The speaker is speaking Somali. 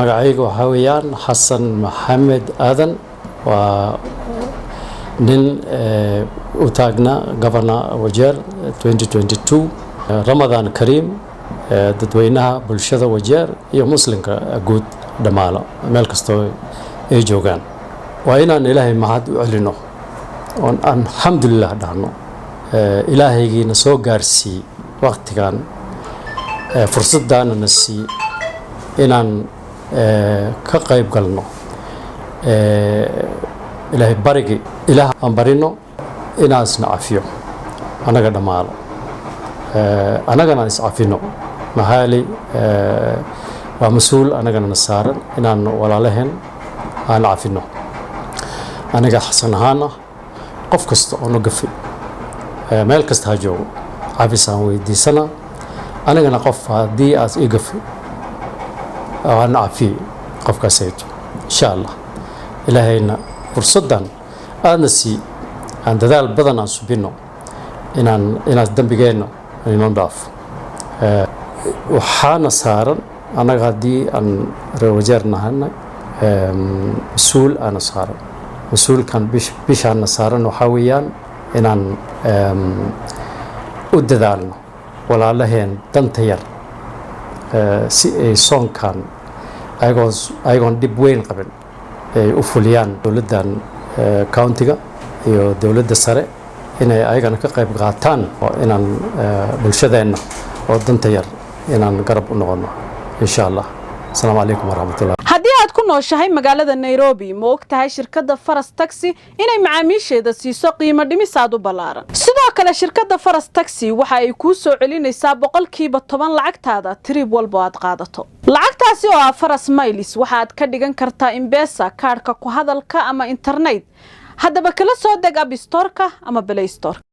Magacayga waxaa weeyaan Xasan Maxamed Aadan. Waa nin u taagnaa governor Wajeer 2022. Ramadaan Kariim dadweynaha bulshada Wajeer iyo Muslimka guud dhammaalo meel kastoo ay joogaan. Waa inaan Ilaahay mahad u celino oon alxamdulilah dhahno, Ilaahaygiina soo gaarsiiyey waqtigan, fursaddaana na siiye inaan ka qayb galno Ilaahay barigi. Ilaah aan barino inaasna cafiyo annaga dhammaalo, annagana aan iscafino. Maxaali waa mas-uul annagana na saaran inaan walaalaheen aan cafino. Aniga Xasan ahaana, qof kasta oo no gafay, meel kasta ha joogo, cafis aan weydiisana. Anigana qof haddii aas ii gafay, aan cafiyey qofkaasayto, insha Allah. Ilaahayna fursaddan aadna sii aan dadaal badan aan subino inaan dembigeenna inoo dhaafo. Waxaana saaran annaga haddii aan reer Wajeer nahanay mas-uul aana saaran. Mas-uulkan bishaana saaran waxaa weeyaan inaan u dadaalno walaalaheen danta yar, si ay soonkan ayagoo ayagoon dhib weyn qabin ay u fuliyaan. Dowladdan countiga iyo dowladda sare inay ayagana ka qayb qaataan oo inaan bulshadeenna oo danta yar inaan garab u noqono, insha Allah. Asalaamu calaykum waraxmatullah. Haddii aad ku nooshahay magaalada Nairobi, ma og tahay shirkadda Faras Taxi inay macaamiisheeda siiso qiimo dhimis aad u ballaaran? Sidoo kale, shirkadda Faras Taxi waxa ay kuu soo celinaysaa 10% lacagtaada trip walbo aad qaadato. Lacagtaasi oo ah Faras Miles waxaad ka dhigan kartaa M-Pesa, kaadhka ku hadalka ama internet. Haddaba kala soo deg App Storeka ama Play Storeka.